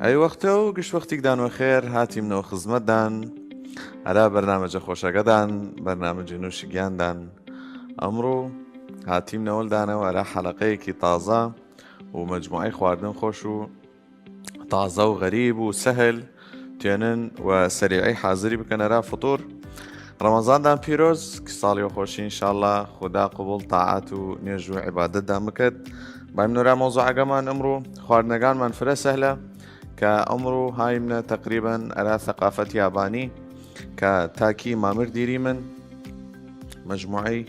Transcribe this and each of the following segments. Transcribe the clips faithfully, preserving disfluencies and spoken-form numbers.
ئەی وەختە و گشت وەختیگدان وەخێر هاتیمنەوە خزمەتدان ئەرا بەرنامەجە خۆشەگەدان، بەرنامەجە نووشگیاندان. ئەمڕوو هاتیمنەوەلدانەوە ئەرا حەلەقەیەکی تازە و مەجموعەی خواردن خۆش و تازە و غەریب و سەهل توێنن و سەریعی حازری بکەن ئەرا فطور. ڕەمەزاندان پیرۆز، ک ساڵی وەخۆشی انشاءاللە خودا قبوڵ تاعات و نێژ و عیبادەتدان بکەت. بایم نۆرا مەوزوعەگەمان ئمڕوو خواردنەگانمان فرە سەهلە، کە ئمڕوو هایمنە تەقریبەن ئەرا ثەقافەت یابانی، کە تاکی مامر دیریمن، مەجموعەی،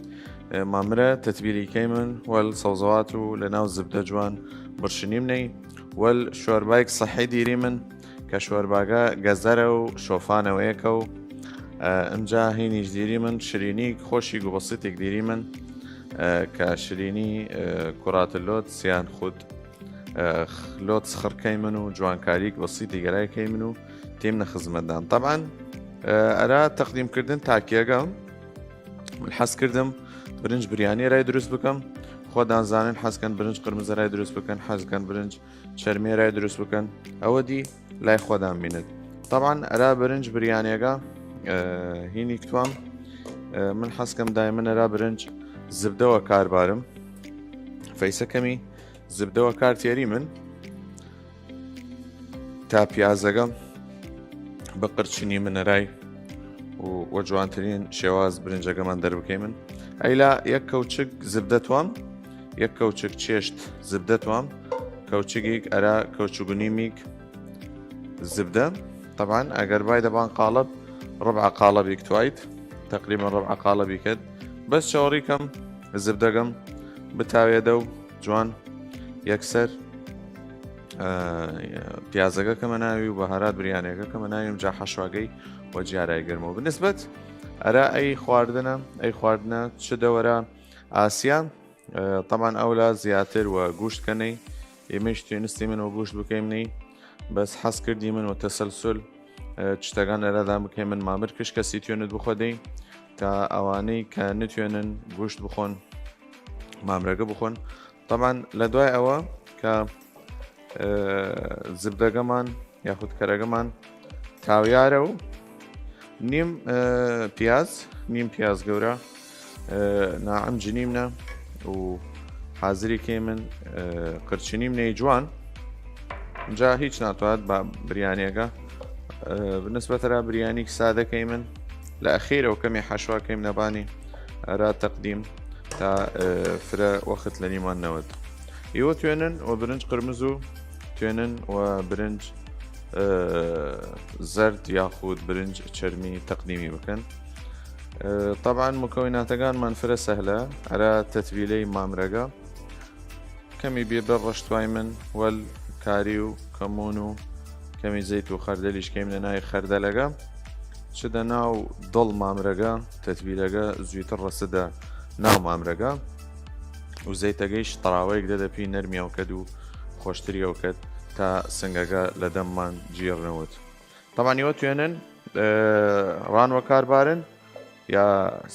ئێ، مامرە تەتبیلی کەیمن وەل سەوزەوات و لەناو زبدە جوان برشنیمنەی، وەل شۆربایگ سەحی دیریمن، کە شۆرباگە گەزەرە و شۆفانە وەیەکەو، ئە، ئمجا هینیش دیریمن شرینیگ خۆشیگ و بەسیتیگ دیریمن، ئە، کە شرینی، ئە، کوڕاتە لۆت سیان خود، ئە، خ-، لۆت سخڕ کەیمن و جوانکاریگ بەسیتیگ ئەرای کەیمن و تیمنە خزمەتدان. طبعاً، ئە، ئەرا تەقدیم کردن تاکیەگە من حەز کردم برنج بریانی ئەرای دروست بکەم. خوەدان زانن حەز کەن برنج قرمز ئەرای دروست بکەن، حەز کەن برنج چەرمی ئەرای دروست بکەن. ئەوە دی لای خوەدان بینت. طبعاً ئەرا برنج بریانیەگە، ئە، هینیگ توام، ئە، من حەز کەم دایمن ئەرا برنج زبدە وەکار بارم. فەیسە کەمی زبدە وەکار تیەریمن تا پیازەگە بقرچنیمن ئەرای و وە جوانترین شێواز برنجەگەمان دەربکەیمن. ئەیلا یەک کەوچک زبدە توام، یەک کەوچک چێشت زبدە توام، کەوچگیگ ئەرا کەوچگونیمیگ زبدە. طبعاً ئەگەر بایدە بان قاڵب، ربع قاڵبیگ توایت، تقریباً ربع قاڵبی کەد. بەس چەوەڕی کەم زبدەگەم بتاوێدە و جوان یەکسەر، ئە، پیازەگە کەمە ناوی و بەهارات بریانیەگە کەمە ناوی، ئمجا حەشواگەی وە جیارای گرمەوە. بنسبەت ئەرا ئەی خواردنە، ئەی خواردنە چ دەوەرە ئاسیا، ئە، طبعاً ئەولا زیاتر وە گوشت کەنەی، ئێمەیش توێنستیمن وە گوشت بکەیمنەی، بەس حەز کردیمن وە تەسەلسل، ئە، چتەگان ئەرادان بکەیمن مامر کش کەسی توێنت بخوەدەی، تا ئەوانەی کە نتوێنن گوشت بخۆن، مامرەگە بخۆن. طبعاً لە دوای ئەوە کە، ئە، زبدەگەمان یاخود کەرەگەمان تاویارە و نیم، ئە، پیاز، نیم پیاز گەورە، ئە، ناعم جنیمنە و حازری کەیمن، ئە، قرچنیمنەی جوان. جا هیچ ناتوات با بریانیەگە، ئە، بنسبەت ئەرا بریانیگ سادە کەیمن لە ئەخیرەو کەمی حەشوا کەیم نەبانی ئەرا تەقدیم تا، ئە، فرە وەخت لە نیمان نەوەد. ئیوە توێنن و برنج قرمز و توێنن و برنج، ئە، زەرد یاخود برنج چەرمی تەقدیمی بکەن. ئە، طبعاً مکەوناتەگانمان فرە سەهلە ئەرا تەتبیلەی مامرەگە. کەمی بیبەر ڕەش توایمن وەل کاری و کەمون و کەمی زەیت و خەردەلیش کەیمنە ناوی خەردەلەگە. چ دە ناو دڵ مامرەگە، تەتبیلەگە زویتر ڕەسدە ناو مامرەگە و زەیتەگەیش تەراوەیگ دەدە پی نەرمیەو کەد و خۆشتریەو کەد تا سنگەگە لە دەممان جیڕ نەوت. طبعاً ئیوە توێنن، ئە، ڕان وەکار بارن یا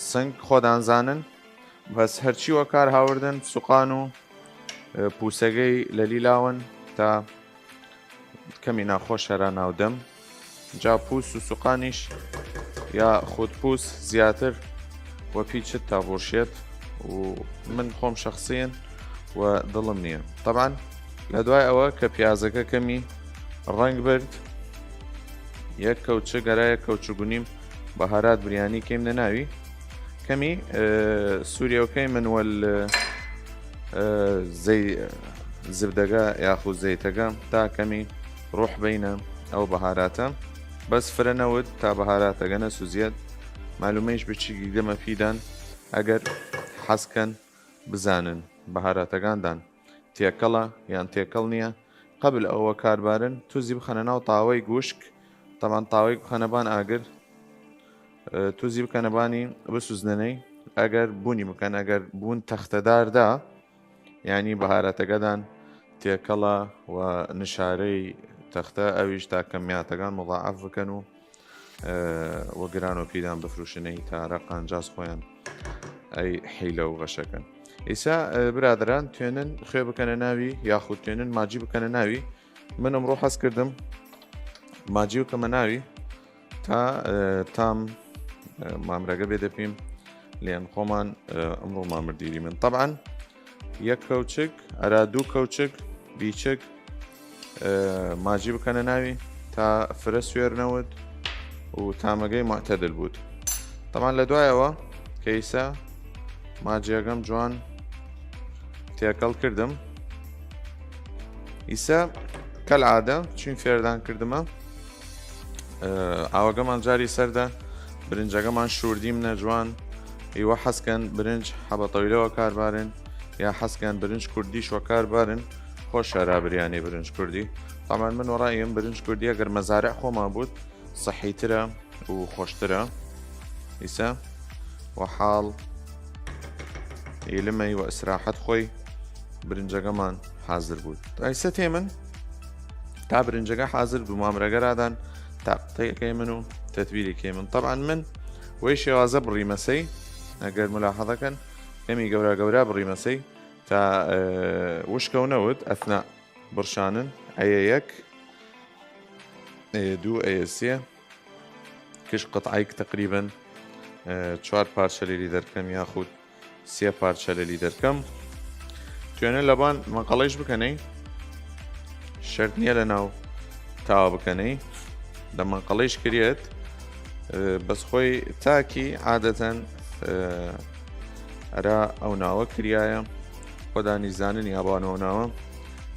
سنگ خوەدان زانن، بەس هەرچی وەکار هاوردن سوقان و، ئە، پووسەگەی لەلی لاون تا کەمی ناخۆش ئەرا ناو دەم. جا پووس و سوقانیش یا خود پووس زیاتر وەپی چت تا بووشێت و من خۆم شەخسیەن و دڵم نییە. طبعاً لە دوای ئەوە کە پیازەگە کەمی ڕەنگ برد، یەک کەوچک ئەرا یەک کەوچک و نیم بەهارات بریانی کەیمنە ناوی. کەمی، ئە، سووریەوکەیمن وەل، ئە، زەی-، زبدەگە یاخود زەیتەگە تا کەمی ڕوح بەینە ئەو بەهاراتە. بەس فرە نەود تا بەهاراتەگە نەسوزیەت. معلومەیش بچیگی دەمە پیدان ئەگەر حەز کەن بزانن بەهاراتەگاندان تێکەڵە یان تێکەڵ نییە. قەبل ئەوە کاربارن توزی بخەنە ناو تاوەی گوشک، تەمان تاوەیگ بخەنە بان ئاگر، ئە، توزی بکەنە بانی بسوزنەنەی. ئەگەر بوونی بکەن، ئەگەر بوون تەختەدار دا، یعنی بەهارەتەگەدان تێکەڵە و نشارەی تەختە، ئەویش تا کەمیاتەگان مضاعف بکەن و، ئە، وە گرانۆ پیدان بفروشنەی تا رەقان جاز خۆیان ئەی حیلە و غەشەکەن. ئیسا، ئە، برادران توێنن خوێ بکەنە ناوی یاخود توێنن ماجی بکەنە ناوی من ئمڕوو حەز کردم ماجی بکەمە ناوی تا، ئێ، تام، ئێ، مامرەگە بێدە پیم لێن خۆمان، ئێ، ئمڕوو مامر دیریمن. طبعاً یەک کەوچک ئەرا دوو کەوچک بیچگ، ئێ، ماجی بکەنە ناوی تا فرە سوێر نەود و تامەگەی معتەدل بوود. طبعاً لە دوایەوە کە ئیسە ماجیەگەم جوان تێکەڵ کردم، ئیسە کەلعادە چین فێردان کردمە. ئێ، ئاوەگەمان جاری سەردە، برنجەگەمان شوردیمنە جوان. ئیوە حەزکەن برنج حەبە تەویلەوە کار بارن، یا حەزکەن برنج کوردیش وە کار بارن، خۆش ئەرا بریانی برنج کوردی. طبعاً من وەڕایم برنج کوردی ئەگەر مەزارع خۆمان بوود، سەحیترە و خۆشترە. ئیسە وە حاڵ ئیلمەی و ئیسراحەت خۆی برنجەگەمان حازر بوود. ئیسە تێمن تا برنجەگە حازر بوو، مامرەگە رادان، تەقتەی کەیمن و تەتبیلی کەیمن. طبعاً من وەی شێوازە بڕیمەسەی، ئەگەر ملاحەزە کەن، کەمی گەورا گەورا بڕیمەسەی تا، ئێ، وشکەو نەود ئەثنا بڕشانن. ئەیە یەک، ئەیە دوو، ئەیە سێ. کش قەتعیک تەقریبەن، ئێ، چوار پارچە لێلی دەرکەم یاخود سێ پارچە لێلی دەرکەم. توێنە لەبان مەقەڵەیش بکەنەی، شەرت نییە لە ناو تاوە بکەنەی، لە مەقەڵەیش کریەت. ئێ، بەس خۆی تاکی عادەتەن، ئێ، ئەرا ئەو ناوە کریایە. خۆدانی زانن یا بان ئەو ناوە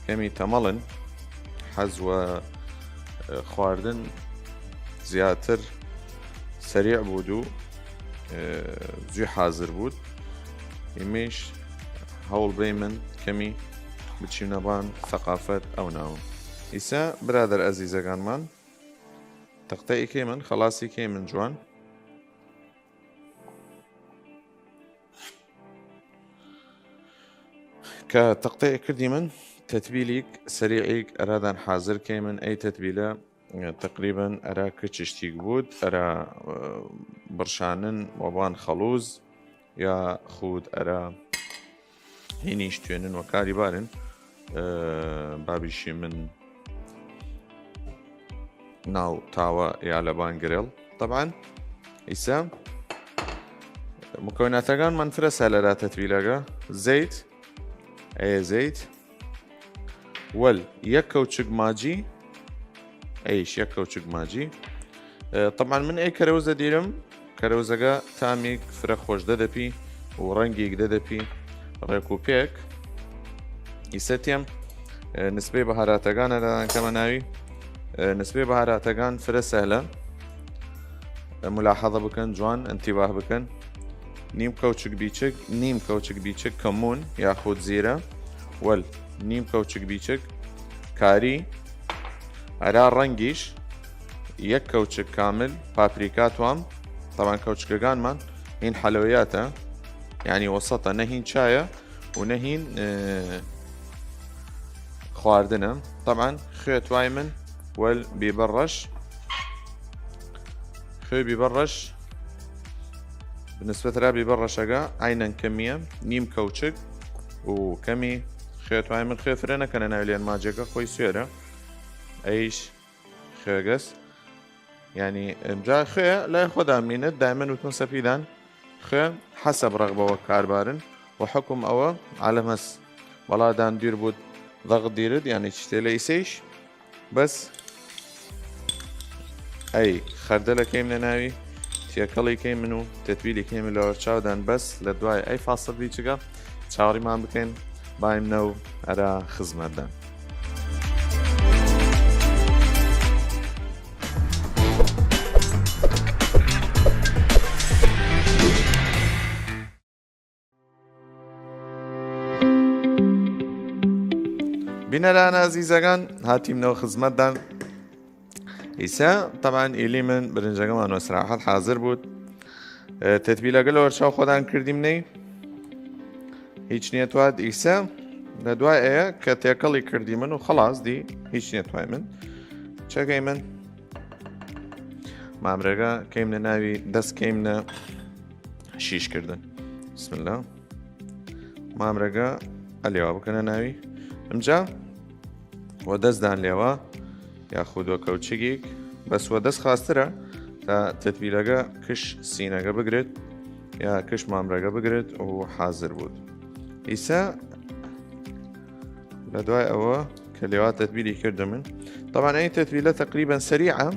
کەمی تەمەڵن، حەز وە، ئێ، خواردن زیاتر سەریع بوود و، ئێ، زوی حازر بوود. ئیمەیش هەوڵ بەیمن کەمی بچینە بان ثەقافەت ئەو ناوە. ئیسە برادەر ئەزیزەگانمان تەقتەی کەیمن، خەڵاسی کەیمن جوان. کە تەقتەی کردیمن، تەتبیلیک سەریعیک ئەرادان حازر کەیمن. ئەی تەتبیلە تەقریبەن ئەرا کچشتیک بوود، ئەرا، ئێ، بڕشانن وەبان خەڵوز یا خود ئەرا هینیش توێنن وەکاری بارن. ئێ، بابیشی من ناو تاوە یا لەبان گرێڵ. طبعاً ئیسە مکەوناتەگان من فرە سالەرا تەتبیلەگە زەیت، ئەیە زەیت، وەل یەک کەوچک ماجی، ئەیش یەک کەوچک ماجی. ئێ، طبعاً من ئەی کەرەوزە دیرم، کەرەوزەگە تامیگ فرە خۆش دەدەپی و ڕەنگیگ دەدەپی ڕێک و پێک. ئیسە تێم، ئێ، نسبەی بەهاراتەگان ئەرادان کەمە ناوی. ئێ، نسبەی بەهاراتەگان فرە سەهلە. ملاحەزە بکەن، جوان ئەنتیباه بکەن. نیم کەوچک بیچک، نیم کەوچک بیچک کەمون یاخود زیرە، وەل نیم کەوچک بیچک کاری. ئەرا ڕەنگیش یەک کەوچک کامل پاپریکا توام. طبعاً کەوچکەگانمان هین حەلەویاتە، یعنی وەسەتە، نە هین چایە و نە هین، ئێ، خواردنە. طبعاً خوێ توای من وەل بیبەر ڕەش، خوێ بیبەر ڕەش، بنسبەت را بیبەر ڕەشەگە عینەن کەمیە، نیم کەوچک و کەمی خوێ توای من. خوێ فرە نەکەنە ناوی لێن ماجەکە خۆی سوێرە، ئەیش خوێگەس. یعنی ئمجا خوێ لای خۆدا مینت، دایمەن وتمە سەپیدان خوێ حەسەب ڕەغبەوە کاربارن و حکم ئەوە عالەمەس بەڵادان دیر بوود ضغط دیرد، یعنی چشتێ لە ئیسەیش. بەس ئەی خەردەلە کەیمنە ناوی، تێکەڵی کەیمن و تەتبیلی کەیمن لە وەرچاودان. بەس لە دوای ئەی فاصل بیچگە چاوەڕیمان بکەین، بایم نەو ئەرا خزمەتدان. بینەران ئازیزەگان، هاتیمنەو خزمەتدان. ئیسە طبعاً ئیلی من برنجەگەمان وە سراحەت حازر بوود. ئێ، تەتبیلەگە لە وەرچاو خۆدان کردیمنەی، هیچ نیەتواد. ئیسە لە دوای ئەیە کە تێکەڵی کردیمن و خەڵاس دی، هیچ نیەتوای من چەکەی من مامرەگە کەیمنە ناوی، دەست کەیمنە شیش کردن. بسم اللە. مامرەگە ئەلیوا بکەنە ناوی. ئمجا وە دەسدان لەیوا، یاخود وە کەوچگیگ، بەس وە دەس خاسترە تا تەتبیلەگە کش سینەگە بگرێت یا کش مامرەگە بگرێت و حازر بوود. ئیسە لە دوای ئەوە کە لەیوا تەتبیلی کردمن، طبعا ئەی تەتبیلە تەقریبەن سەریعە،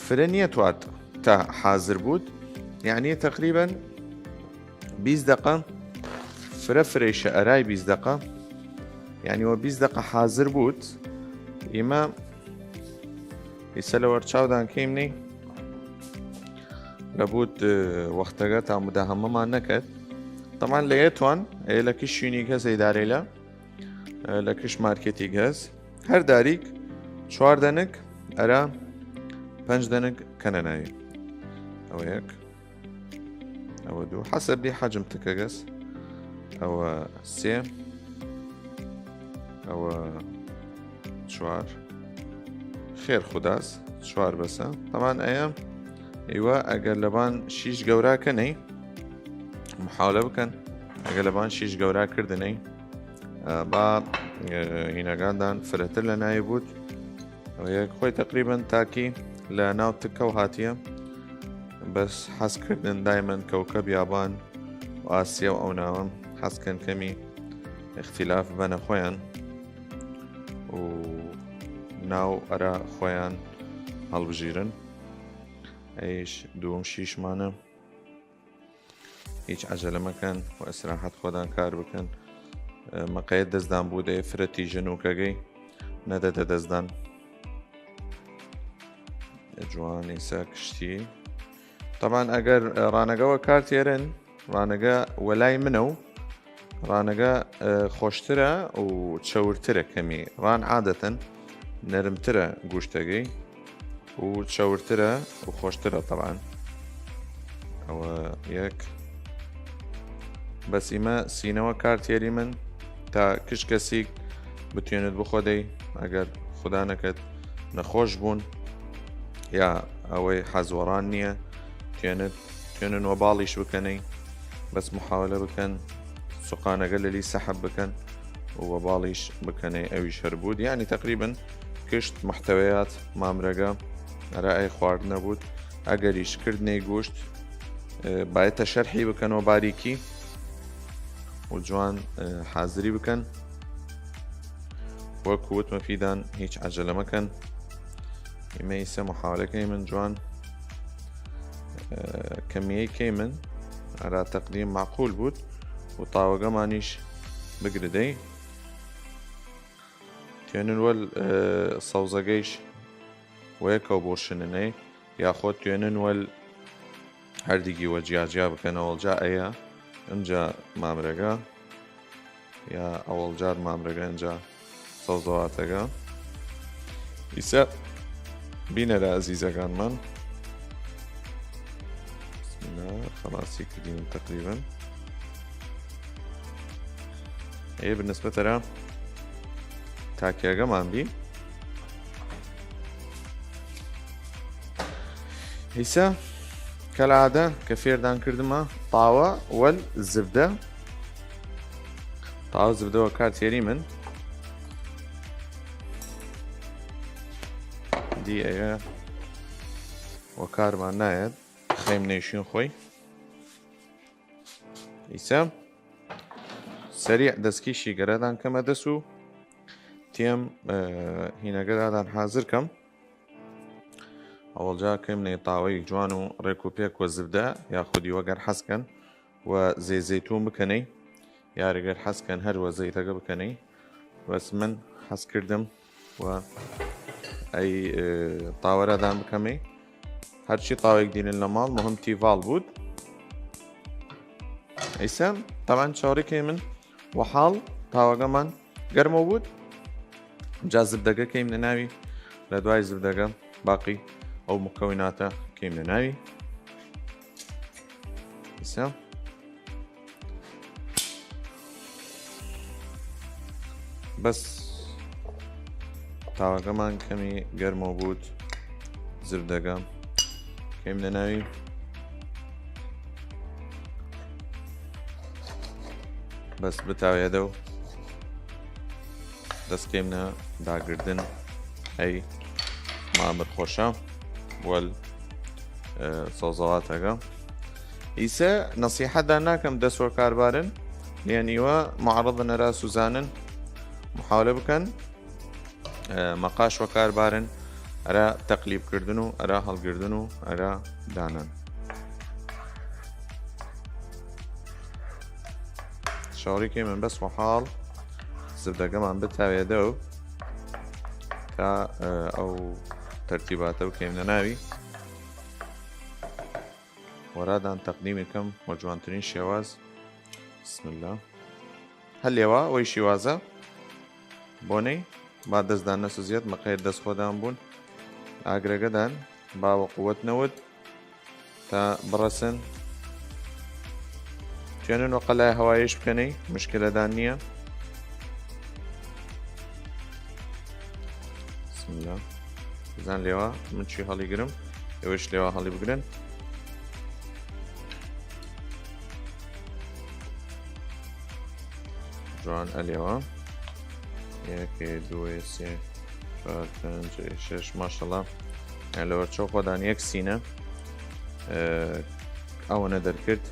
فرە نیەتوات تا حازر بوود، یعنی تەقریبەن بیست دەقە، فرە فرەیشە ئەرای بیست دەقە، یعنی وە بیست دەقە حازر بوود. ئیمە ئیسە لە وەرچاودان کەیمنەی لە بوود، اه، وەختەگە تا مداهەمەمان نەکەد. طبعا لە یەتوان ئێ لە کش شوینیگ هەس ئیدارەیلە، اه، لە کش مارکێتیگ هەس، هەر داریگ چوار دەنگ ئەرا پەنج دەنگ کەنە ناوی. ئەوە یەک. ئەوە دوو، حەسەب دی حەجم تکەگەس. ئەوە سێ. ئەوە چوار. خێر خوداس، چوار بەسە. طبعا ئەیە ئیوە ئەگەر لەبان شیش گەورا کەنەی، محاولە بکەن، ئەگەر لەبان شیش گەورا کردنەی، ئە، با، ئە، هینەگاندان فرەتر لە ناوی بوود. ئەوە یەک خۆی تەقریبەن تاکی لە ناو تکەو هاتیە. بەس حەز کردن دایمەن کەوکەب یابان و ئاسیا و ئەو ناوە حەز کەن کەمی ئختیلاف بەنە خۆیان و ناو ئەرا خۆیان هەڵبژیرن. ئەیش دووەم شیشمانە. هیچ عەجەلە مەکەن و ئیسراحەت خوەدان کار بکەن. ئە، مەقەیە دەسدان بوودەی فرە تیژە نووکەگەی نەدەدە دەسدان. جوان ئیسە کشتی. طبعا ئەگەر، ئە، رانەگە وە کار تێرن، رانەگە وەلای منە و رانەگە، ئە، خۆشترە و چەورترە کەمی. ران عادەتەن نەرمترە گوشتەگەی و چەورترە و خۆشترە طبعا. ئەوە یەک. بەس ئیمە سینەوە کار تێریمن تا کش کەسیگ بتوێنێت بخۆدەی، ئەگەر خودا نەکەت نەخۆش بوون یا ئەوەی حەزوەڕان نییە، توێنت، توێنن وە باڵیش بکەنەی، بەس محاولە بکەن سوقانەگە لەلی سەحب بکەن و وە باڵیش بکەنەی، ئەویش هەر بوود. یعنی تەقریبەن کشت محتەوەیات مامرەگە ئەرا ئەی خواردنە بوود. ئەگەریش کردنەی گوشت، ئێ، بایەتە شەرحی بکەن وە باریکی و جوان، ئێ، حازری بکەن. وەک وتمە فیدان هیچ عەجەلە مەکەن. ئیمە ئیسە محاولەکەی من جوان، ئێ، کەمیەی کەی من ئەرا تەقدیم معقول بوود و تاوەگەمانیش بگردەی. توێنن وەل، ئێ، سەوزەگەیش وەیەکەو بوشننەی، یاخود توێنن وەل هەردیگی وە جیا جیا بکەنەوە. ئەوەڵجا ئەیە، ئمجا مامرەگە، یا ئەوەڵجار مامرەگە ئمجا سەوزەواتەگە. ئیسە بینەرە ئەزیزەگانمان. بسم الله، خلاصی کردیم تقریبا. ئێ بنسبەت ئەرا تاکیەگەمان بی. ئیسە کەلعادە کە فێردان کردمە تاوە وەل زبدە. تاوە زبدە وە کار تێریمن. دی ئەگە وە کارمان نایەت. خەیم نەیشین خۆی. ئیسە سەریع دەسکیشی گەرەدان کەمە دەس و تێم، ئێ، هینەگە دادان حازر کەم. ئەوەڵجا کەم نەی تاوەیگ جوان و ڕێک و پێک وە زبدە یا خودی وەگەر حەز کەن و زەی زەیتون بکەنەی، یارگەر حەز کەن هەر وە زەیتەگە بکەنەی. بەس من حەز کردم و ئەی، ئێ، تاوەرەدان بکەمەی. هەرچی تاوەیگ دینن لە ماڵ، مهم تیڤاڵ بوود. ئیسە تەبعەن چاوەڕی کەیمن وە حاڵ تاوەگەمان گەرمەو بوود. جا زبدەگە کەیمنە ناوی، لە دوای زبدەگە باقی ئەو مکەویناتە کەیمنە ناوی. ئیسە بەس تاوەگەمان کەمی گەرمەو بوود، زبدەگە کەیمنە ناوی، بەس بتاوێدە و دەس کەیمنە داگردن ئەی مامر خۆشە وەل، ئە، سەوزەواتەگە. ئیسە نەسیحەت دان ناکەم دەس وەکار بارن، یەعنی وە معەڕەضن ئەرا سوزانن محاولە بکەن، ئە، مەقاش وەکار بارن ئەرا تەقلیب کردن و ئەرا هەڵگردن و ئەرا دانان. چاوەڕی کەیمن بەس وەحاڵ زبدەگەمان بتاوێدەو تا، ئە، ئەو تەرتیباتە بکەیمنە ناوی. وەرادان تەقدیمی کەم وە جوانترین شێواز. بسم اللە. هەلێوا وەی شیوازە بۆنەی با دەستدان نەسوزیەت، مەقەیە دەست خۆدان بوون ئاگرەگەدان با وە قووەت نەوت تا بڕەسن. توێنن وە قەلای هەوایش بکەنەی، مشکلەدان نییە. بسم اللە. بزان لێوا من چی هەڵیگرم، ئێوەش لێوا هەڵی بگرن. جوان ئەلێوا. یەکێ، دوێ، سێ، چوار، پێنج، شەش، ماشەڵا. یان لە وەرچەو خۆدان یەک سینە، ئە، ئەوەنە دەرکرد.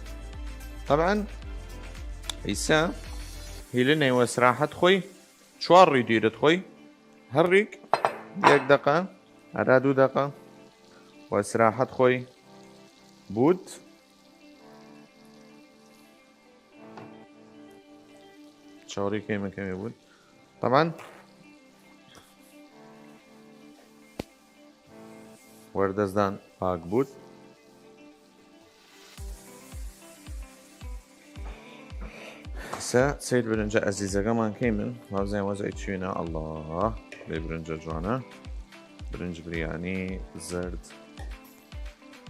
طبعا ئیسە هیلنەی وە سراحەت خۆی چوار ڕی دیرت خۆی هەر ڕیک یەک دەقە ئەرا دوو دەقە وە سراحەت خۆی بوود. چاوەڕی کەیمن کەمێ بوود. طبعا وەردەستدان پاک بوود. سە سەیر برنجە ئەزیزەگەمان کەیمن، وابزانین وەزەی چوینە. ئەڵا، بێ برنجە جوانە، برنج بریانی زەرد.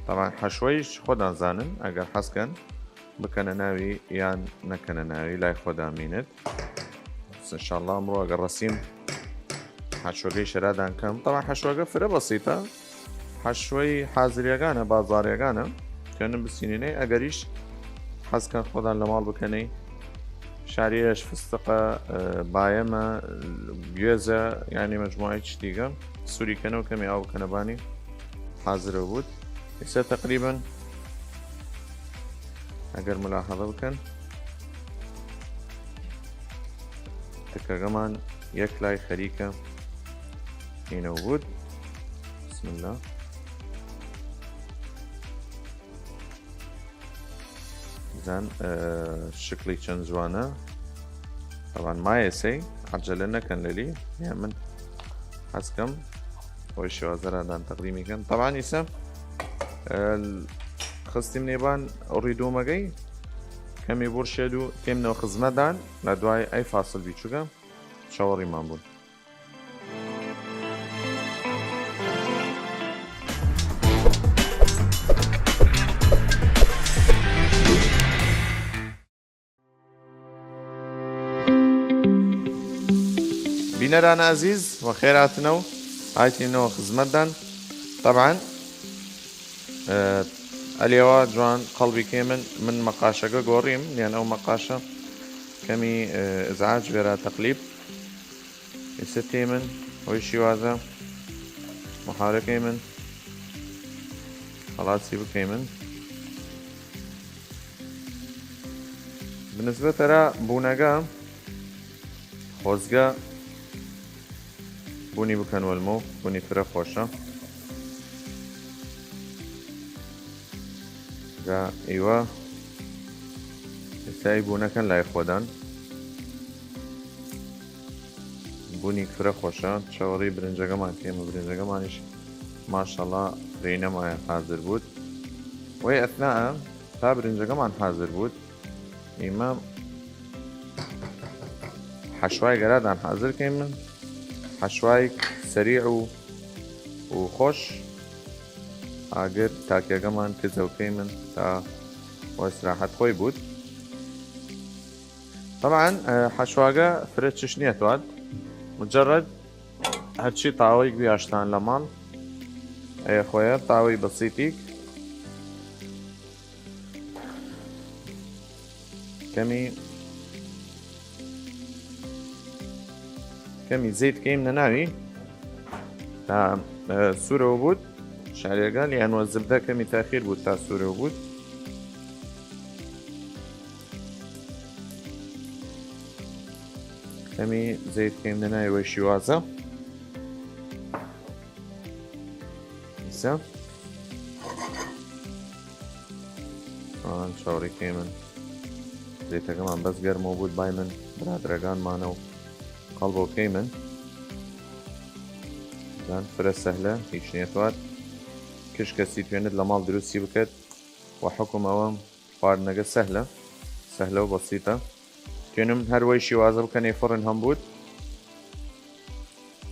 طبعا حەشوەیش خۆدان زانن، ئەگەر حەز کەن بکەنە ناوی یان نەکەنە ناوی، لای خۆدان مینت. بەس انشاءاللە ئەمڕۆ ئەگەر ڕەسیم حەشوەگەی شەرادان کەم. طبعا حەشوەگە فرە بەسیتە، حەشوەی حازریەگانە، بازاریەگانە، توێنن بسینینەی. ئەگەریش حەز کەن خۆدان لە ماڵ بکەنەی، شاریەش فستقە، ئە، بایەمە، گوێزە، یعنی مجموعەی چتیگە سووری کەنەوە، کەمی ئاو بکەنە بانی حازرە بوود. ئیسە تقریبا ئەگەر ملاحظە بکەن تکەگەمان یەک لای خەریکە اینەو بوود. بسم اللە. بزان، ئە، شکلی چەن جوانە. طبعا مایەسەی عەجەلە نەکەن لەلی، یە من حەز کەم وەی شێوازەرادان تەقدیمی کەن. طبعا ئیسە، ئە، خستیم نێبان ڕیدومەگەی کەمی بورشێد و تێمنەوە خزمەتدان لە دوای ئەی فاصل بیچووگە چاوەڕیمان بوون. بینەران ئازیز، وە خێر هاتنەو، هاتینەوە خزمەتدان. طبعا، ئە، ئەلێوا جوان قەڵبی کەیمن، من مەقاشەگە گۆڕیم، یان ئەو مەقاشە کەمی، ئە، ئزعاج بێرا تەقلیب. ئیسە تێمن وەی شیوازە محاولە کەیمن خەڵاسی بکەیمن. بنسبەت ئەرا بوونەگە، خۆزگە بوونی بکەن وەلمۆ، بوونی فرە خۆشە. جا ئیوە ئێستای بوونەکەن لای خۆدان. بوونی فرە خۆشە. چاوەڕی برنجەگەمان کەیمە، برنجەگەمانیش ماشەڵا فرەی نەمایە حازر بوود. وەی ئەثناء تا برنجەگەمان حازر بوود، ئیمە حەشوای گەرادان حازر کەیمن، حەشوای سەریع و، و خۆش. ئاگر تاکیەگەمان کزەو کەیمن تا وە ئیسراحەت خۆی بوود. طبعا، ئە، حەشواگە فرە چش نیەتواد، مجرد هەرچی تاوەیگ بیاشتان لە ماڵ، ئەیە خۆیە تاوەی بەسیتیگ. کەمی، کەمی زەیت کەیمنە ناوی تا، ئە، سوورەو بوود شعریەگە، یان وە زبدە کەمی تاخیر بوود تا سوورەو بوود. کەمی زەیت کەیمنە ناوی وەی شیوازە. ئیسە ئان چاوڕی کەیمن. زەیتەگەمان بەس گەرمەو بوود، بای من برادرەگانمانە و قەڵبەو کەیمن. زان فرە سەهلە، هیچ نیەتواد کش کەسی توێنێت لە ماڵ دروستی بکەت و حکم ئەوە خواردنەگە سەهلە، سەهلە و بەسیتە. توێنم هەر وەی شیوازە بکەنەی فڕن هەم بوود.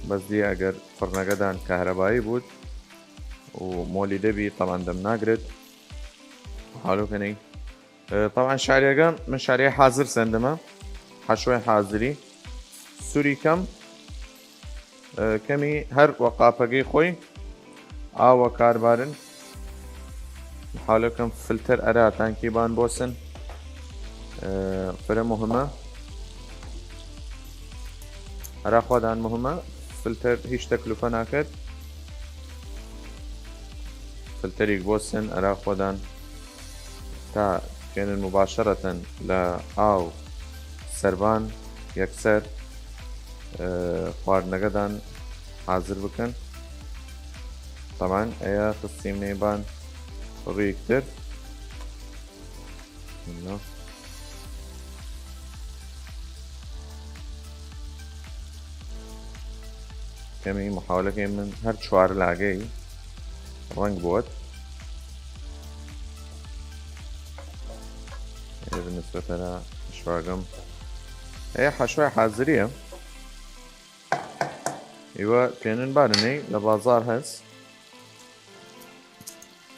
بەس دی ئەگەر فڕنەگەدان کەهرەبایی بوود و مۆلیدە بی، طبعا دەم ناگرێت. حالو کەنەی. ئە، طبعا شعریەگە من شعریە حاضر سەندمە. حەشوەی حاضری. سوری کەم. ئە، کەمی هەر وە قاپەگەی خۆی ئاوە کاربارن. حالەکەم فلتەر ئەرا تانکی بان بۆسن. ئە، فرە مهمە. ئەرا خوادان مهمە. فلتەر هیچ تەکلفە ناکەت. فلتەریک بۆسن ئەرا خوادان تا کەنن مباشرەتەن لە ئاو سەربان یەکسەر، ئە، خواردنەگەدان حاضر بکەن. طبعا ئەیە خستیم نەیبان ڕیکتر. کەمی محاولەکەی من هەر چوار لاگەی ڕەنگ بووەت. ئێ بنسبەتەنە حەشواگەم. ئەیە حەشوای حازریە. ئیوە پێنن بارنەی لە بازار هەس.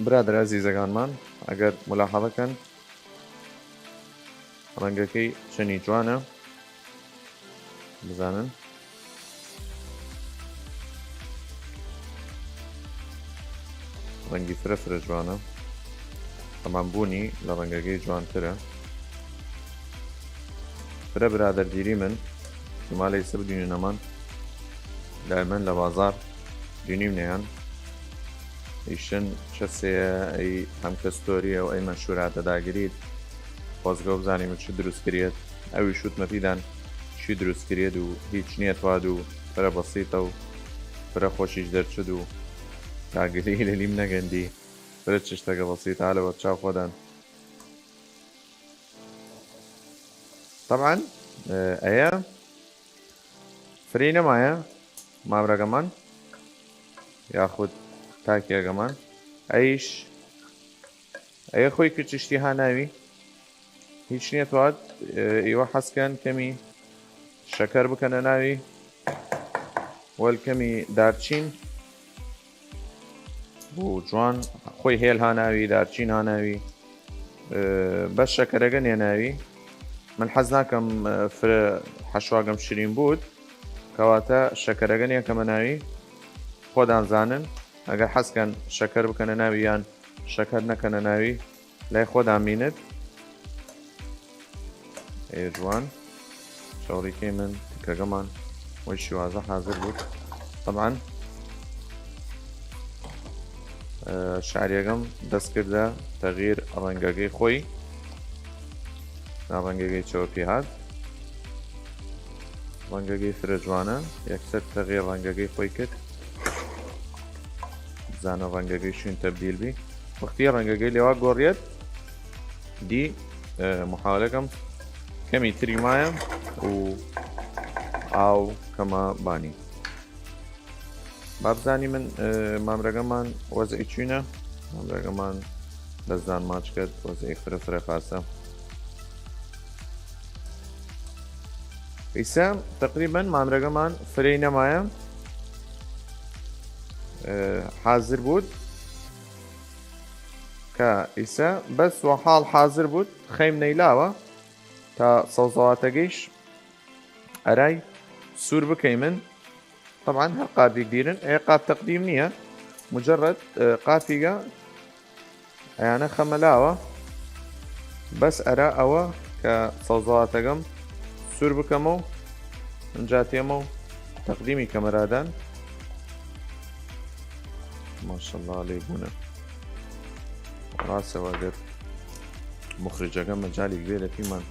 برادر عزیزەگانمان، ئەگەر ملاحظە کەن، ڕەنگەکەی چەنی جوانە، بزانن. ڕەنگی فرە فرە جوانە. تەمام بوونی لە ڕەنگەگەی جوانترە. فرە برادەر دیری من، احتمالە ئیسە بدوینن ئەمان. دائمەن لە بازار دوینیم نەیان. ئیشن چەسەیە ئەی هەم کەستۆریە و ئەی مەنشوراتە داگرید. خۆزگە بزانیم چ دروست کریەت. ئەوی شوتمە پیدان چی دروست کریەت و هیچ نیەتواد و فرە بەسیتە و فرە خۆشیش دەرچد و کاگلی لە لیم نەگەندی. فرە چشتەگە بەسیتە لە وەرچاو خۆدان. طبعا، ئە، ئەیە فرەی نەمایە مامرەگەمان یاخود تاکیەگەمان. ئەیش ئەیە خۆی ک چشتی هاناوی هیچ نیەتواد. ئە، ئیوە حەز کەن کەمی شەکەر بکەنە ناوی، وەل کەمی دارچین بوو جوان خۆی هێل هاناوی، دارچین هاناوی، ئە، بەس شەکەرەگە نێناوی. من حەز ناکەم، ئە، فرە حەشواگەم شرین بوود، کەواتە شەکەرەگە نێکەمە ناوی. خۆدان زانن، ئەگەر حەز کەن شەکەر بکەنە ناوی یان شەکەر نەکەنە ناوی، لای خۆدان مینت. ئێ جوان. چاوڕیکەی من تکەگەمان وەی شیوازە حازر بوود. طبعا، ئە، شعریەگەم دەست کردە تەغییر ڕەنگەگەی خۆی. نا ڕەنگەگەی چەوە پێ هات. ڕەنگەگەی فرە جوانە. یەکسەر تەغییر ڕەنگەگەی خۆی کرد. بزانە ڕەنگەگەی شوین تەبدیل بی. وەختی ڕەنگەگەی لێوا گۆڕیەت، دی، ئە، محاولەکەم کەمی تری مایە و ئاو کەمە بانی. با بزانی من، ئە، مامرەگەمان وەزعی چوینە. مامرەگەمان دەستدان ماچ کرد، وەزعی فرە فرە خاسە. ئیسە تقریبا مامرەگەمان فرەی نەمایە، ئە، حازر بوود. کە ئیسە بەس وە حاڵ حازر بوود، خەیم نەیلاوە تا سەوزەواتەگەیش ئەرای سوور بکەیمن. طبعا هەر قاپیگ دیرن، ئێ قاپ تەقدیم نییە، مجرد، ئە، قاپیگە ئەیانە خەمەلاوە. بەس ئەرا ئەوە کە سەوزەواتەگەم سوور بکەمەو، ئنجا تێمەو تەقدیمی کەمەرادان. ماشەڵڵا لەی بوونە. ڕاسەوە ئەگەر مخرجەگە مەجالیگ بێ لە پیمان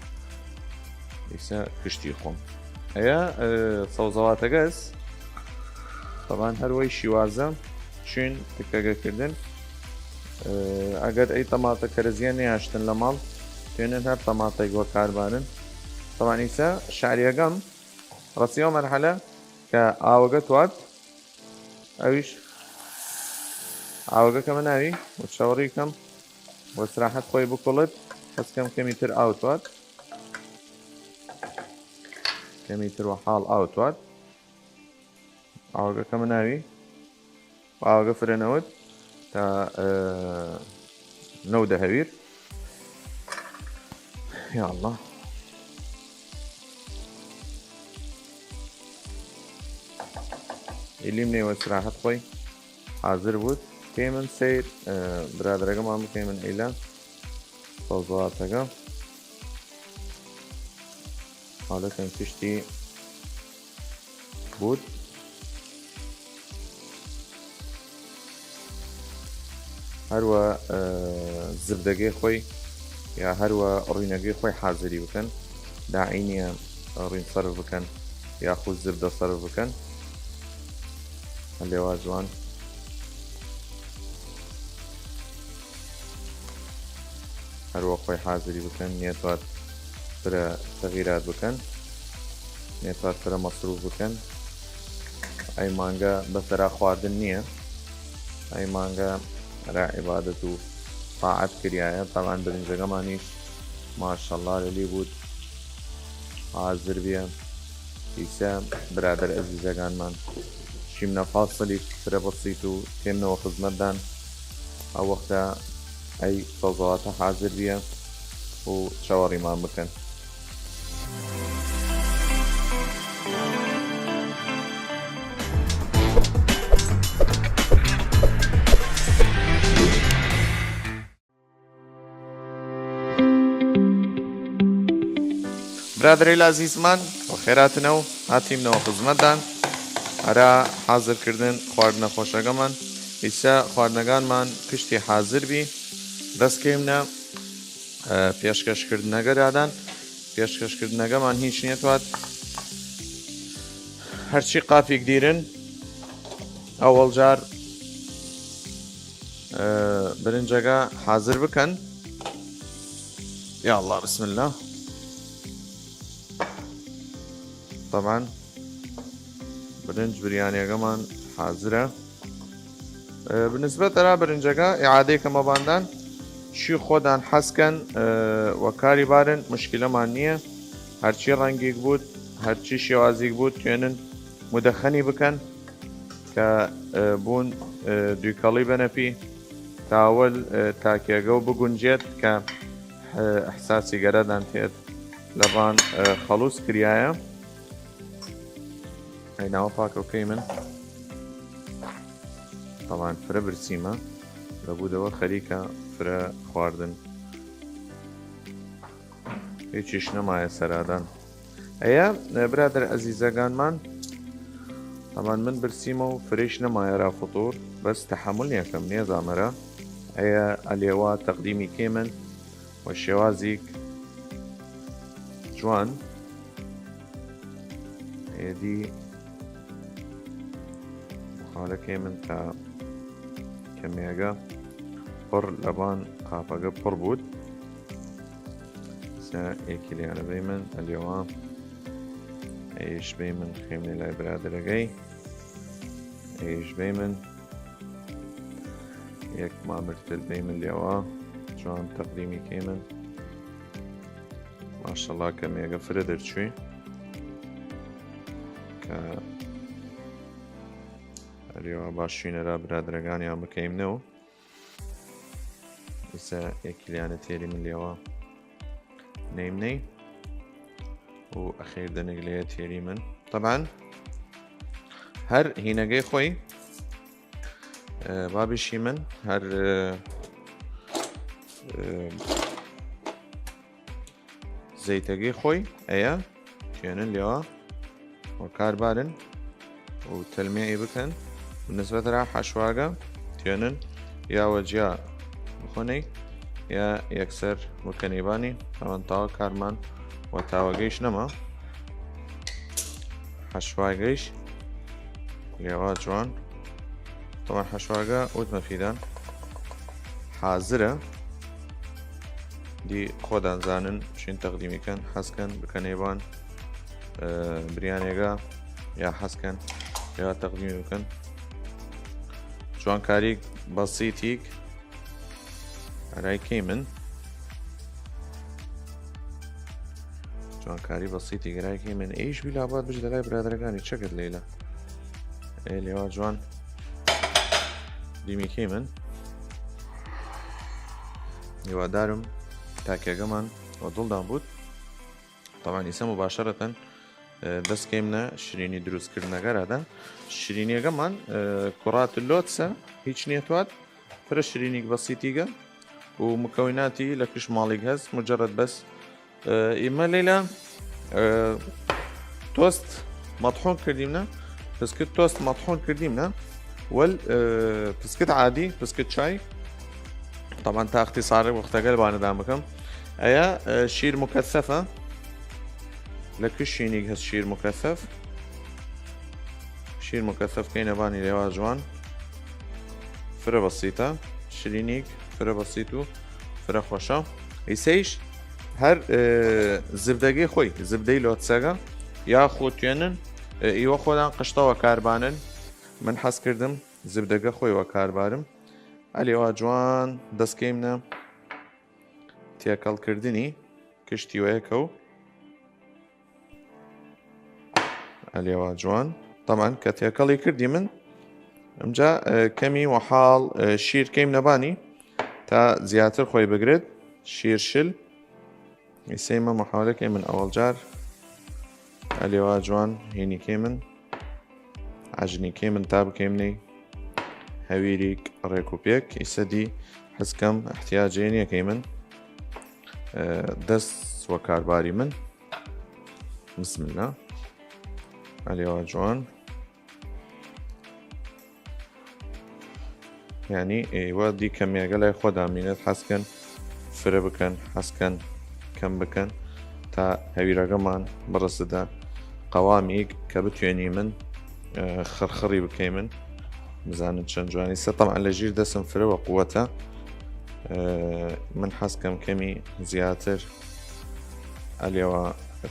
ئیسە کشتی خۆم. ئەیە، ئە، سەوزەواتەگەس تەبان هەر وەی شیوازە چین تکەگە کردن. ئە، ئەگەر ئەی تەماتە کەرەزیە نیاشتن لە ماڵ، توێنن هەر تەماتەیگ وەکار بارن. تەبان ئیسە شعریەگەم ڕەسیەوە مەرحەلە کە ئاوەگە توات، ئەویش ئاوەگە کەمە ناوی و چەوەڕی کەم و سراحەت خۆی بکوڵێت، حەز کەم کەمی تر ئاو توات، کەمی تر وە حاڵ ئاو توات، ئاوەگە کەمە ناوی و ئاوەگە فرە نەوت تا، ئە، نەودە هەویر. یا الله. ئیلیم نێوە سراحەت خۆی حاضر بوود. کەیمن سیر، ئە، برادرەگەمان بکەیمن ئیلا سەوزەواتەگە. حاڵەتەن کشتی بوود. هەروە، ئە، زبدەگەی خۆی یا هەروە ڕوینەگەی خۆی حازری بکەن. داعی نییە ڕوین سەرف بکەن یاخود زبدە سەرف بکەن. هەلێوا جوان. هەروە خۆی حازری بکەن، نێتوات فرە تەغیرات بکەن، نێتوات فرە مەسروف بکەن. ئەی مانگە بەسەرا خواردن نییە، ئەی مانگە ئەرا عیبادەت و تاعەت کریایە. تەبان برنجەگەمانیش ماشەڵڵا لەلی بوود، حازر بیە. ئیسە برادر ئەزیزەگانمان، شیمنە فاسڵیگ فرە بەسیت و تێمنەوە خزمەتدان. ئەو وەختە ئەی سەوزەواتە حازر بیە و چاوەڕیمان بکەن. برادرەیل ئەزیزمان، وەخێراتنەو، هاتیمنەوە خزمەتدان ئەرا حازرکردن خواردنە خۆشەگەمان. ئیسە خواردنەگانمان کشتی حازر بی، دەسکەیمنە، ئە، پێشکەشکردنەگە رادان. پێشکەشکردنەگەمان هیچ نیەتوات هەرچی قاپیگ دیرن ئەوەڵ جار، ئە، برنجەگە حازر بکەن. یا الله، بسم الله. تەبان برنج بریانیەگەمان حازرە. ئە، بنسبەت ئەرا برنجەگە ئیعادەی کەمەباندان چی خۆدان حەز کەن، ئە، وەکاری بارن، مشکلەمان نییە. هەرچی ڕەنگیگ بوود، هەرچی شێوازیگ بوود، توێنن مدەخەنی بکەن کە، ئە، بوون، ئە، دویکەڵی بەنەپی تاوەل، ئە، تاکیەگەو بگونجێت کە، ئە، ئەحساسی گەرەدان تێد لەبان، ئە، خەڵوس کریایە. ئەی ناوە پاکەوکەی من. تەبان فرە برسیمە لەبوودەوە خەریکە فرە خواردن. هیچیش نەمایە سەرادان. ئەیە، برادر ئەزیزەگانمان، تەبان من برسیمە و فرەیش نەمایە ئەرا فطور، بەس تەحەمول نیەکەم، نیەزامەرە. ئەیە ئەلێوا تەقدیمی کەیمن وە شێوازیگ جوان. ئێدی مخالەکەی من تا کەمێگە پڕ لەبان قاپەگە پڕ بوود. سە یەکیلیانە بەی من ئەلێوا ئەیش بەی من خێمنێ لای برادرەگەی ئەیش بەی من یەک مامرتل بەی من لێوا جوان تەقدیمی کەی من. ماشەڵا کەمێگە فرە دەرچوی کە ئەریەوە باش شوینەرا برادرەگانیان بکەیمنەوە. ئیسە یەکیلیانە تێری من لێوە نەیمنەی و ئەخیر دەنگ لێ تێری من. تەبان هەر هینەگەی خۆی، ئە، بابیشی من هەر، ئە، ئە، زەیتەگەی خۆی ئەیە توێنن لێوە وەکار بارن. و تەلمیعی بکەن. بالنسبەت ئەرا حەشواگە، توێنن یا وە جیا بخۆنەی، یا یەکسەر بکەنەی بانی. تەبەن تاوە کارمان وە تاوەگەیش نەما. حەشواگەیش لەوا جوان. تەبەن حەشواگە وتمە فیدان حازرە. دی خۆدان زانن چین تەقدیمی کەن، حەز کەن بکەنەی بان، ئە، بریانێگە، یا حەز کەن یا تەقدیمی بکەن. جوانکاریگ بەسیتیگ ئەرای کەی من. جوانکاری بەسیتیگ ئەرای کەی من. ئیش بیلا باد بچ دەلای برادەرەگانی چەکت لەیلە. ئێ لێوا جوان دیمیکەی من. هیوادارم تاکێگەمان وە دڵدان بوود. تەبەن ئیسە مباشرەتەن، ئە، دەس کەیمنە شرینی دروستکردنەگەرادان. شرینیەگەمان، ئە، کوڕات لۆتسە، هیچ نیەتواد. فرە شرینیگ بەسیتیگە و مکەوناتی لە کش ماڵیگ هەس، مجرد بەس، ئە، ئیمە لەیلە، ئە، تۆست مەطحون کردیمنە، پسکت تۆست مەطحون کردیمنە، وەل، ئە، پسکت عادی، پسکت چای. تەبەن تا اختصار وەختەگە لە بانەدان بکەم. ئەیە، ئە، شیر مکەسەفە. لە کش شینیگ هەس شیر مکەسەف. شیر مکەسەف کەینە بانی لێوا جوان. فرە بەسیتە. شرینیگ فرە بەسیت و فرە خوەشە. ئیسەیش هەر، ئێ، زبدەگەی خۆی، زبدەی لۆتسەگە، یا خۆ توێنن، ئێ، ئیوە خۆدان قشتە وە کاربانن. من حەز کردم زبدەگە خۆی وە کاربارم. ئەلێوا جوان دەس کەیمنە تێکەڵ کردنی کشتی وەیەکەو. ئەلێوا جوان. تەبەن کە تێکەڵی کردیمن، ئمجا، ئێ، کەمی وەحاڵ، ئێ، شیر کەیمنە بانی تا زیاتر خۆی بگرێت. شیر شل. ئیسەیمە محاولە کەیمن ئەوەڵ جار. ئەلێوا جوان هینی کەیمن. عەجنی کەیمن تا بکەیمنەی هەویریگ ڕێک و پێک. ئیسە دی حەز کەم احتیاجێ نیەکەیمن. ئێ، دەس وە کارباری من. بسم اللە. ئەلێوا جوان. یانی ئێوە دی کەمیەگە لای خۆ دامینێت، حەز کەن فرە بکەن، حەز کەن کەم بکەن، تا هەویرەگەمان بڕسدە قەوامیگ کە بتوێنیمن، ئێ، خڕخڕی بکەیمن، بزانن چەن جوانی سە. تەبعەن لە ژیر دەسم فرە وە قوەتە. ئێ، من حەز کەم کەمی زیاتر ئەلێوا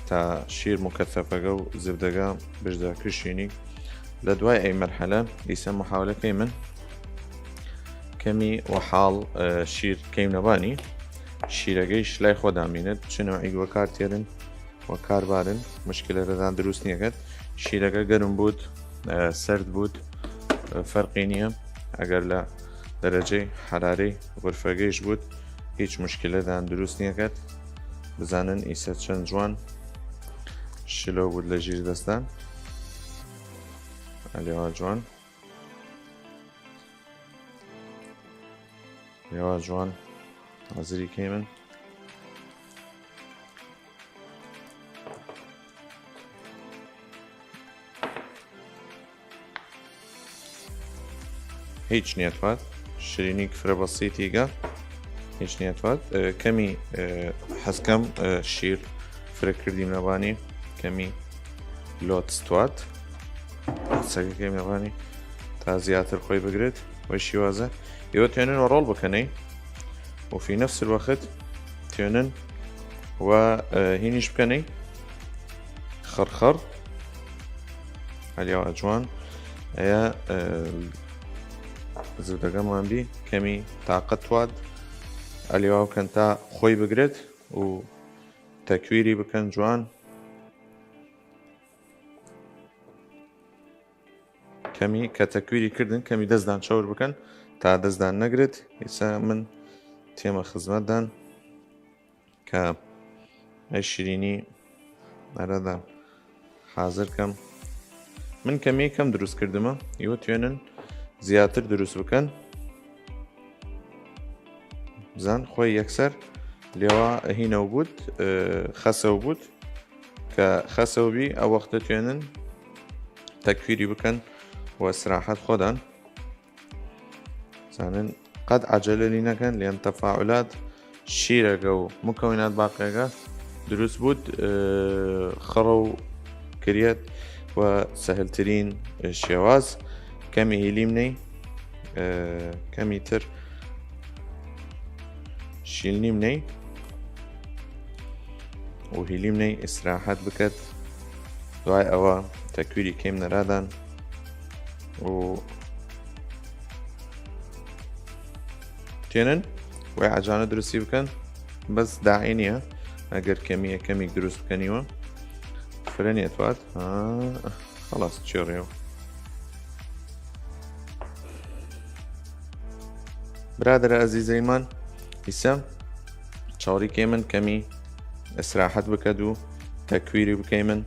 تا شیر مکەسەفەگە و زبدەگە بشدە کشینیگ. لە دوای ئەی مەرحەلە ئیسە محاولە کەیمن کەمی وەحاڵ، ئێ، شیر کەیمنە بانی. شیرەگەیش لای خۆ دامینێت چ نەوعیگ وە کار تێرن، وە کار بارن، مشکلە لەدان دروست نیەکەت. شیرەگە گەرم بوود، ئێ، سەرد بوود، ئێ، فەرقی نیە. ئەگەر لە دەرەجەی حەرارەی غورفەگەیش بوود، هیچ مشکلەدان دروست نیەکەت. بزانن ئیسە چەن جوان شلەو بوود لە ژیر دەستان. ئەلێوا جوان. ئەلێوا جوان. حازری کەیمن. هیچ نیەتواد. شرینیگ فرە بەسیتیگە. هیچ نیەتواد. ئێ، کەمی، ئێ، حەز کەم، ئێ، شیر فرە کردیمنە بانی. کەمی لۆتس تواد. سەگە کەیمنە بانی تا زیاتر خۆی بگرێت. وەی شیوازە ئێوە توێنن وە ڕۆڵ بکەنەی. وە فی نەفس الوەخت توێنن وە، ئێ، هینیش بکەنەی خڕخڕ. ئەلێوا جوان. ئەیە، ئێ، زودەگەمان بی کەمی تاقەت تواد. ئەلێوا بکەن تا خۆی بگرێت و تەکویری بکەن جوان. کەمی کە تەکویری کردن کەمی دەستدان چەور بکەن تا دەستدان نەگرێت. ئیسە من تێمە خزمەتدان کە ئەی شیرینی ئەرەدان حازر کەم. من کەمی کەم دروست کردمە، ئیوە توێنن زیاتر دروست بکەن. بزان خۆی یەکسەر لێوا هینەو بوود، ئێ، خەسەو بوود. کە خەسەو بی، ئەو وەختە توێنن تەکویری بکەن و ئیسراحەت خوەدان. زانن قەت عەجەلە لی نەکەن، لەن تەفاعولات شیرەگە و مکەونات باقیەگە دروست بوود، ئێ، خڕەو کریەت و سەهلترین شێواز. کەمی هیلیم نەی، ئێ، کەمی تر شیلنیم نەی و هیلیم نەی ئیسراحەت بکەت. دوای ئەوە تەکویری کەیم نەرادان و تێنن وەی عەجانە دروستی بکەن، بەس داعی نییە ئەگەر کەمیە کەمیک دروست بکەنیوە. فرە نێتوات. ها، خلاص، چێڕێەوە. برادرە ئەزیزەیمان، ئیسە چاوەڕی کەیمن کەمی ئیسراحەت بکەد و تەکویری بکەیمن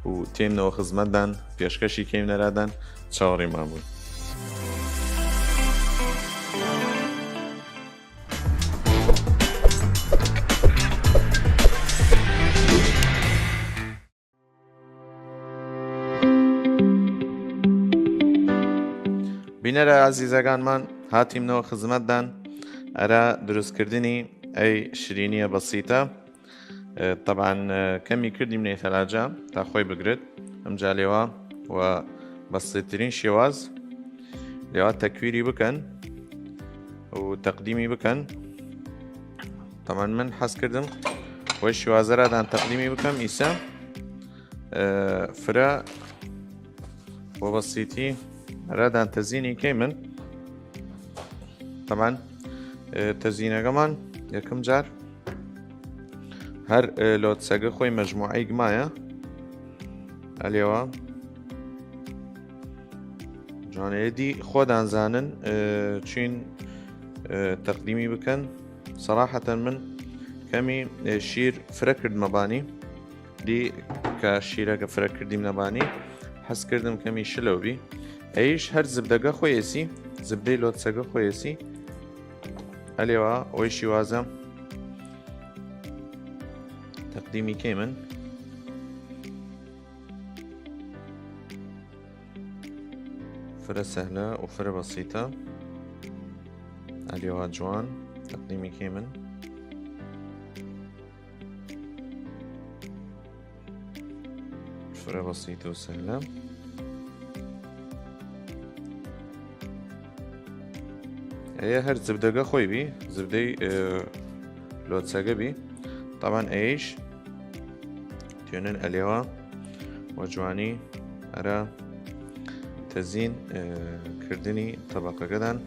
و تێمنەوە خزمەتدان، پێشکەشی کەیم نەرادان. چاوەڕیمان بوون. بینەرە ئازیزەگانمان، هاتیمنەوە خزمەتدان ئەرا دروستکردنی ئەی شرینیە بەسیتە. ئێ، طبعاً، ئێ، کەمی کردیم نەی تەلاجە تا خۆی بگرێت. ئەمجا لێوا و بەسیترین شێواز لێوا تەکویری بکەن و تەقدیمی بکەن. طبعاً من حەز کردم وەی شێوازەرادان تەقدیمی بکەم ئیسە. ئێ، فرە وە بەسیتی ئەرادان تەزینی کەیمن. طبعاً، ئێ، تەزینەگەمان یەکم جار هەر، ئێ، لۆتسەگە خۆی مەجموعەیگ مایە. ئەلێوا جوانەیە دی خوەدان زانن، ئێ، چین، ئێ، تەقدیمی بکەن. سەراحەتەن من کەمی، ئێ، شیر فرە کردمە بانی. دی کە شیرەگە فرە کردیم نەبانی، حەز کردم کەمی شلەو بی. ئەیش هەر زبدەگە خۆیەسی، زبدەی لۆتسەگە خۆیەسی. ئەلێوا ئەوەی شیوازە تەقدیمی کەیمن. فرە سەهلە و فرە بەسیتە. ئەلێوا جوان تەقدیمی کەیمن. فرە بەسیتە و سەهلە. ئەیە هەر زبدەگە خۆی بی، زبدەی، ئێ، لۆتسەگە بی. طبعاً ئەیش توێنن ئەلێوا وە جوانی ئەرا تەزین، ئێ، کردنی تەبەقەگەدان.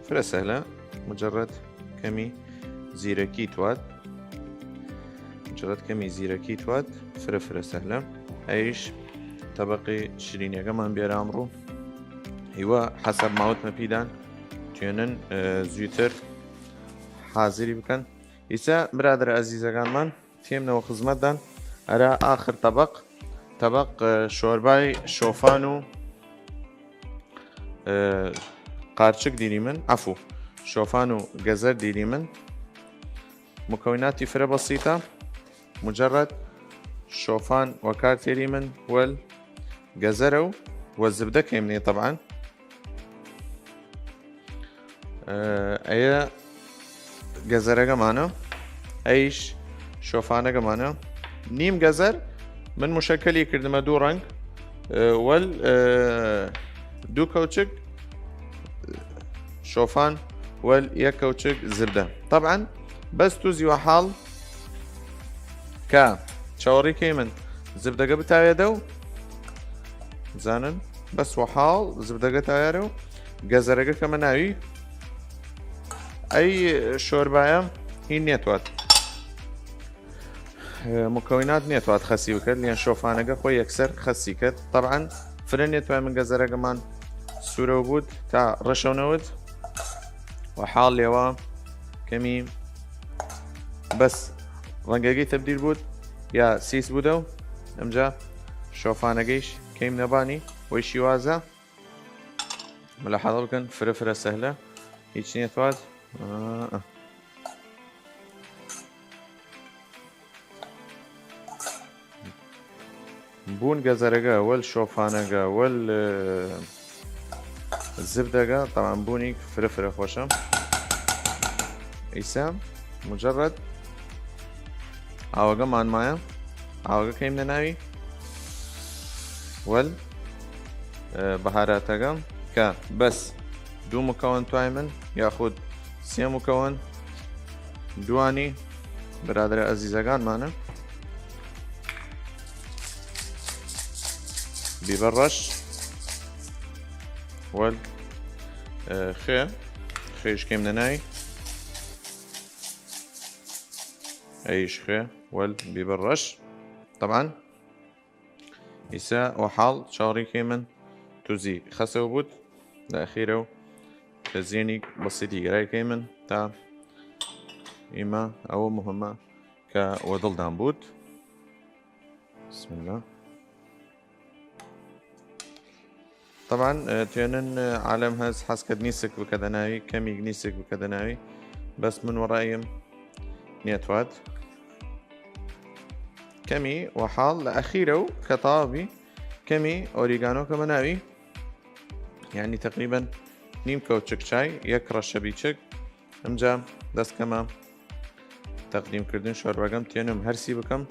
فرە سەهلە، مجرد کەمی زیرەکی تواد. مجرد کەمی زیرەکی تواد، فرە فرە سەهلە. ئەیش تەبەقی شرینیەگەمان بیەرام ڕوو. هیوە حەسەب ماوتمە پیدان توێنن، ئێ، زویتر حازری بکەن. ئیسە برادرە ئەزیزەگانمان، تێمنەوە خزمەتدان ئەرا ئاخر تەبەق. تەبەق، ئێ، شۆربای شۆفان و، ئێ، قارچک دیریمن، عەفو، شۆفان و گەزەر دیریمن. مکەوناتی فرە بەسیتە، مجرد شۆفان وەکار تێریمن وەل گەزەرە و وە زبدە کەیمنێ طبعاً. ئێ، ئەیە گەزەرەگەمانە، ئەیش شۆفانەگەمانە. نیم گەزەر من مشەکەلی کردمە دوو ڕەنگ، ئێ، وەل، ئێ، دوو کەوچک شۆفان وەل یەک کەوچک زبدە. طبعاً بەس توزی وە حاڵ کە چاوەڕی کەیمن زبدەگە بتاوێدە و زانن بەس وە حاڵ زبدەگە تاوێرە و گەزەرەگە کەمە ناوی. ئەی شۆربایە هی نێتوات، ئێ، مکەونات نێتوات خەسی بکەت، لێن شۆفانەگە خۆی یەکسەر خەسی کەت. طبعاً فرە نێتوای من گەزەرەگەمان سوورەو بوود تا ڕەشەو نەوت و حاڵ لێوا کەمی بەس ڕەنگەگەی تەبدیل بوود یا سیس بوودە و ئەمجا شۆفانەگەیش کەیم نەبانی وەی شیوازە. ملاحظە بکەن، فرە فرە سەهلە، هیچ نێتوات. ئا، ئا. بوون گەزەرەگە وەل شۆفانەگە وەل، ئە، زبدەگە، تەبعەن بوونیگ فرە فرە خوەشە. ئیسە مجەرەد ئاوەگەمان مایە، ئاوەگە کەیمنە ناوی وەل، ئە، بەهاراتەگە کە بەس دوو مکەوەن توایمن یاخود سێ مکەوەن دوانی برادرە ئەزیزەگانمانە. بیبەر ڕەش وەل، ئە، خێ، خێش کەیمنە ناوی، ئەیش خێ وەل بیبەر ڕەش. تەبعەن ئیسە وە حاڵ چاوەڕی کەیمن توزی خەسەو بوود لە ئەخیرەو، کە زیەنیگ بەسیتی گرای کەیمن تا ئیمە ئەوە مهمە کە وە دڵدان بوود. بسم اللە. تەبعەن، ئە، توێنن، ئە، عالەم هەز حەز کەد نیسک بکەدە ناوی، کەمیگ نیسک بکەدە ناوی، بەس من وەڕایم نیەتواد. کەمی وە حاڵ لە ئەخیرەو کە تەواو بی، کەمی ئۆریگانۆ کەمە ناوی، یعنی تەقریبەن نیم کەوچک چای، یەک ڕەشە بیچک. ئمجا دەس کەمە تەقدیم کردن شۆربەگەم، تێنم هەرسی بکەم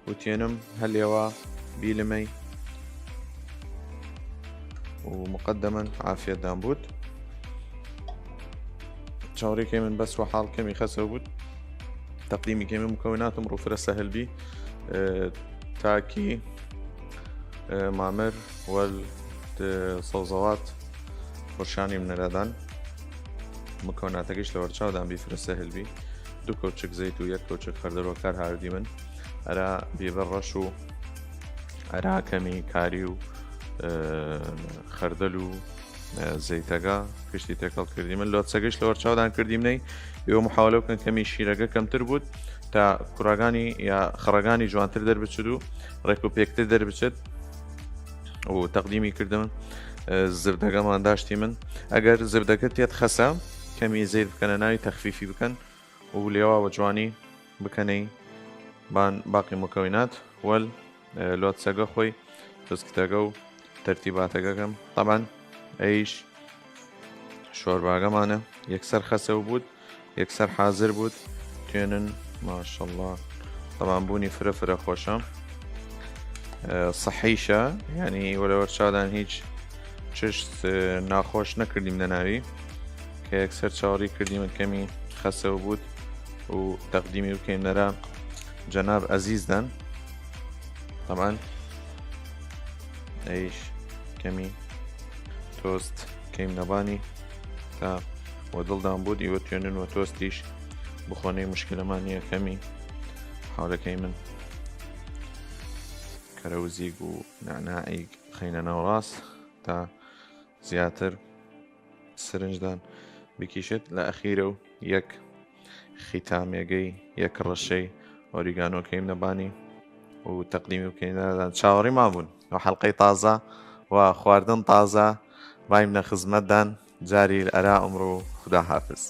و تێنم هەلێوا بیلمەی و مقدمەن عافیەتدان بوود. چاوەڕی کەیمن بەس وە حاڵ کەمی خەسەو بوود. تەقدیمی کەیمن مکەوناتم ڕوو فرە سەهل بی، ئە، تاکی، ئە، مامر وەل، ئە، سەوزەوات خۆشانی منەرادان. مکەوناتەگەیش لە وەرچاودان بی فرە سەهل بی. دوو کەوچک زەیت و یەک کەوچک خەردەل وەکار هاردیمن ئەرا بیبەر ڕەش و ئەرا کەمی کاری و، ئە، خەردەل و، ئە، زەیتەگە کشتی تێکەڵ کردیمن. لۆتسەگەیش لە وەرچاودان کردیمنەی. ئێوە محاولە بکەن کەمی شیرەگە کەمتر بوود تا کوڕەگانی یا خڕەگانی جوانتر دەربچد و ڕێک و پێکتر دەربچد و تەقدیمی کردم. ئە، زبدەگەمان داشتیمن. ئەگەر زبدەگە تێت خەسە، کەمی زەیت بکەنە ناوی، تەخفیفی بکەن و لێوا وە جوانی بکەنەی بان باقی مکەوینات وەل، ئە، لۆتسەگە خوەی، فسکتەگە و تەرتیباتەگە کەم. تەبعەن ئەیش شۆرباگەمانە یەکسەر خەسەو بوود، یەکسەر حازر بوود. توێنن، ماشەڵڵا، تەبعەن بوونی فرە فرە خوەشە. ئە، سەحیشە، یعنی وەلە وەرچادان هیچ چشت، ئە، ناخۆش نەکردیم نەناوی، کە یەکسەر چاوەڕی کردیمن کەمی خەسەو بوود و تەقدیمی بکەیم نەرا جەناب ئەزیزدان. تەبعەن ئەیش کەمی تۆست کەیم نەبانی تا وە دڵدان بوود. ئیوە توێنن وە تۆستیش بخۆنەی، مشکلەمان نییە. کەمی حاولەکەی من کەرەوزیگ و نەعناعیگ خەینە ناوڕاس تا زیاتر سرنجدان بکیشێت. لە ئەخیرە و یەک ختامێگەی، یەک ڕەشەی ئۆریگانۆ کەیم نەبانی و تەقدیمی بکەین. چاوەڕی ما بوون و حەلقەی تازە و خواردن تازە بایم نە خزمەتدان جاری ئەرا ئمڕوو. خدا حافظ.